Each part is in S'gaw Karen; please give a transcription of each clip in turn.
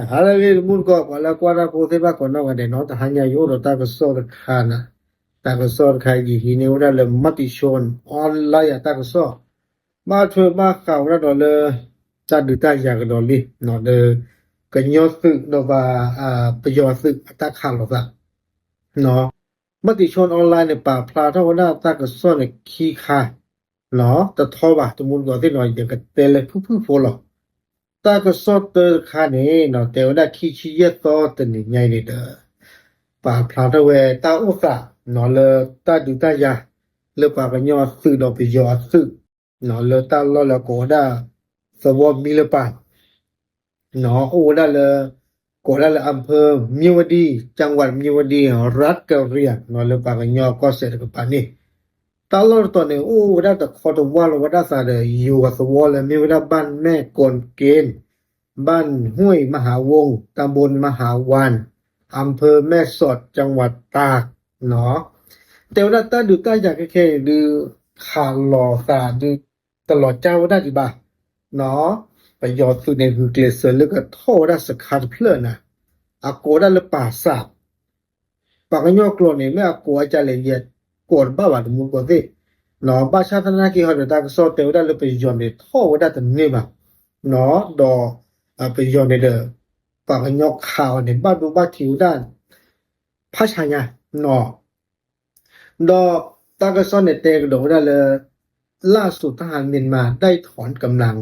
ဟါလၢအဂ့ၤ တမူတကိး ပှၤလၢကွၢ်တၢ်ဖိသ့ၣ်တဖၣ်ကိးနီၢ်ဂၤဒဲးနီၤ, တဟါညါယအိၣ်ဒီးတၢ်ကစီၣ်တခါနၤ, တၢ်ကစီၣ်တခါယဟံးန့ၢ်ဝဲဒၣ်လၢ Matichon Online အတၢ်ကစီၣ်, ဘၣ်ထွဲဘၣ်ဃးဝဲဒၣ်ဒီးလၢ တၢ်ဒုးတၢ်ယၤကဒီးလံ, ဒီး ကညီသုးဒီးပှၤ ပယီၤသုးအတၢ်ခးလိာ်သး Matichon Online န့ၣ် ပာ်ဖျါထီၣ်ဝဲဒၣ်တၢ်ကစီၣ်န့ၣ်ခံခါ, တထီဘၣ် တမူတကိးသ့ၣ်နီၤ, ယကတဲလၢဖုၣ်ဖုၣ်ဖိလီၤ. တၢ်ကစီၣ်တၢတခါန့ၣ် တဲဝဲဒၣ်ခံဆံယဲၢ်သီတနံၤညါအံၤန့ၣ်ဒီး ပာ်ဖျါထီၣ်ဝဲတၢ်အိၣ်သး လၢတၢ်ဒုးတၢ်ယၤ လၢပှၤကညီအသုးဒီးပယီၤအသုး လၢတၢ်လီၢ်လၢကိးဝဲဒၣ် သဝီမံလပၤ အိၣ်ဝဲဒၣ်လၢ ကိးဒၣ်လၢ อำเภอเมียวดี จังหวัดเมียวดี รัฐกะเหรี่ยง လၢပှၤကညီကီၢ်စဲၣ်တကပၤန့ၣ်, တၢ်လီၢ်တတီၤန့ၣ် အိၣ်ဝဲဒၣ်တခီတဝၢ်လီၤဝဲဒၣ်သးဒီး ယိၤသဝီလၢမ့ၢ်ဝဲဒၣ် บ้านแม่กอนเกณฑ์ บ้านห้วยมหาวง ตำบลมหาวัน อำเภอแม่สอด จังหวัดตาก တဲဝဲဒၣ်တၢ်ဒုးတၢ်ယၤခဲခဲန့ၣ်ဒုး ခးလိာ်သးဒုး တလီၤကၢ်ဝဲဒၣ်ဒံးဘၣ်, ပယီၤသုးန့ၣ် ဂုာ်ကျဲးစၢးလၢကထီၣ်ဝဲဒၣ်စခါတဖျၢၣ်နၤ, အကိးဒၣ်လၢပာ်စး ပှၤကညီကျိာ်န့ၣ် မ့ၢ်အကိးအကလဲၣ် ယကိးတဘၣ်ဘၣ် တမူတကိးသ့ၣ်, ဘၣ်ဆၣ်သနာ်က့ဟီဒီး တၢ်ကစီၣ်တဲဝဲဒၣ်လၢပယီၤန့ၣ် ထီၣ်ဝဲဒၣ်တန့ၢ်ဘၣ်, ဒီး ပယီၤန့ၣ်ဒီး ပှၤကညီခးအီၤန့ၣ် ဘၣ်ဒိဘၣ်ထံးဝဲဒၣ် ဖးဆါညါ ဒီးတၢ်ကစီၣ်န့ၣ်တဲကဒီးဝဲဒၣ်လၢ ล่าสุดทหารเมียนมาได้ถอนกำลัง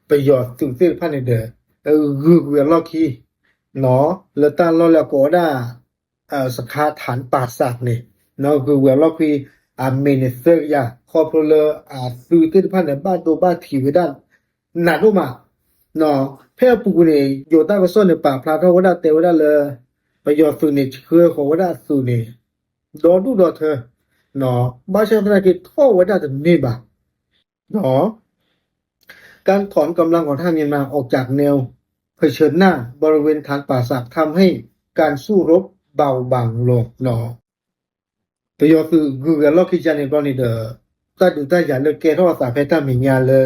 ပယီၤသုးသ့ၣ်တဖၣ်န့ၣ်ဒီး ဂုာ်ကွံာ်အလီၢ်ခံ လၢတၢ်လီၢ်လၢအကိးဝဲဒၣ် စခါထၣ်ပာ်စးန့ၣ် ဂုာ်ကွံာ်အလီၢ်ခံ အမ့ၢ်န့ၣ်သၢကယၤ ခီဖျိလၢအသုးသ့ၣ်တဖၣ်န့ၣ် ဘၣ်ဒိဘၣ်ထံးဝဲဒၣ် နးဒိၣ်မး ဖဲအပူၤကွံာ်န့ၣ် ယိၤတၢ်ကစီၣ်န့ၣ် ပာ်ဖျါထီၣ်ဝဲဒၣ်တဲဝဲဒၣ်လၢ ပယီၤသုးန့ၣ် ဆှၢဃီၤဝဲဒၣ်အသုးန့ၣ် ဒီဒူၣ်ဒီထၢ ဘၣ်ဆၣ်သနာ်က့ထီၣ်ဝဲဒၣ်တန့ၢ်ဘၣ် การถอนกำลังของทหารเมียนมาออกจากแนวเผชิญหน้าบริเวณฐานป่าสักทำให้การสู้รบเบาบางลง ပယီၤသုးဂုာ်ဝဲအလီၢ်ခံကန့ၣ်ဘျီန့ၣ်ဒီး တၢ်ဒုးတၢ်ယၤလၢကဲထီၣ်အသးဖဲတၢ်မဲာ်ညါလၢ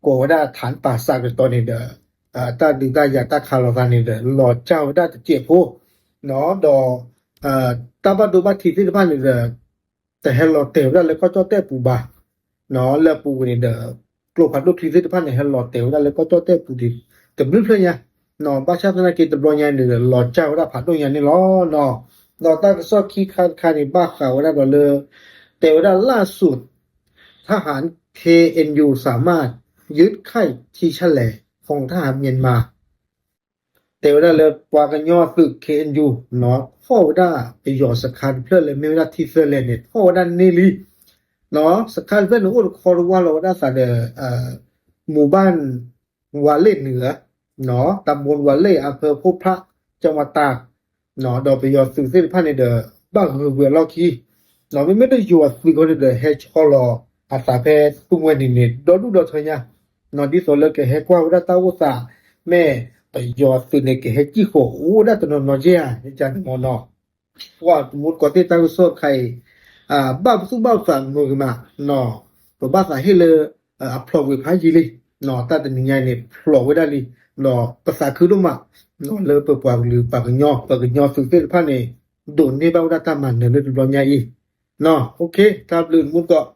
ကိးဝဲဒၣ် ฐานป่าสัก တတီၤန့ၣ်ဒီး တၢ်ဒုးတၢ်ယၤတၢ်ခးလိာ်သးန့ၣ်ဒီး လီၤကၢ်ဝဲဒၣ်တစဲးဖိ ဒီး တၢ်ဘၣ်ဒိဘၣ်ထံးသ့ၣ်တဖၣ်န့ၣ်ဒီး တဟဲလီၤတဲာ်ဝဲဒၣ်လၢကီၢ်ကၠီၣ်တဲၣ်ပူၤဘၣ် လၢအပူၤကွံာ်န့ၣ်ဒီး ကျိဖးဒိၣ်ချံသ့ၣ်တဖၣ်န့ၣ် ဟဲလီၤတဲာ်ဝဲဒၣ်လၢကီၢ်ကၠီၣ်တဲၣ်ပူၤဒံး တဘျုးဖျၢၣ်ညါ ဘၣ်ဆၣ်သနာ်က့တဘျီညါန့ၣ်ဒီး လီၤကၢ်ဝဲဒၣ်ဖးဒိၣ်ညါန့ၣ်လီၤ. ဒီးတၢ်ကစီၣ်ခံခါတခါန့ၣ် ဘၣ်ဃးဝဲဒၣ်ဒီးလၢ တဲဝဲဒၣ် ล่าสุด ทหาร เคเอ็นยู สามารถยึดค่ายที่แฉลงของทหารเมียนมา တဲဝဲဒၣ်လၢပှၤကညီသုး เคเอ็นยู ထီၣ်ဝဲဒၣ်ပယီၤစခါတဖျၢၣ်လၢမ့ၢ်ဝဲဒၣ်ထံသၢလဲၣ်န့ၣ် ထီၣ်ဝဲဒၣ်န့ၢ်လံ စခါတဖျၢၣ်န့ၣ် အိၣ်တခီတဝၢ်လီၤဝဲဒၣ်သးဒီး หมู่บ้านวาเล่เหนือ ตำบลวาเล่ อำเภอพบพระ จังหวัดตาก ဒီးပယီၤသုးသ့ၣ်တဖၣ်န့ၣ်ဒီး ဘၣ်ဂုာ်ကွံာ်အလီၢ်ခံ မ့မ့ၢ်တယိၤအသုးဃီန့ၣ်ဒီး ဟဲဆီလီၤအသးဖဲသူမှဲနံၤန့ၣ် ဒီဒူၣ်ဒီထၢညါ ဒ်သိးလၢကဟဲကွၢ်ဝဲဒၣ်တၢ်အိၣ်သး မ့ၢ်ပယီၤသုးန့ၣ်ကဟဲကံၣ်ဃီၤအိၣ်ဝဲဒၣ်တနီၤနီၤကဲဧါ ယကန့ၣ်မနီၤ ပှၤတမူတကိးသ့ၣ်တၢ်ကစီၣ်တခါအံၤ ဘၣ်ပသူၣ်ဘၣ်ပသးမုာ်ကမး ပဘၣ်သးဟ့ၣ်လၢ အဖျိးကွံာ်ဖးယံာ်လံ တၢ်တနံၤညါအံၤန့ၣ် ဖျိးဝဲဒၣ်လံ ဒီးပသးခုဒိၣ်မး လၢပပှၤကလုာ်ပှၤကညီ ပှၤကညီသုးသ့ၣ်တဖၣ်န့ၣ် ဒိးန့ၢ်ဘၣ်ဝဲဒၣ်တၢ်မၤနၢၤလၢတဘျီညါအံၤ တၢ်ဘျုးတမူတကိး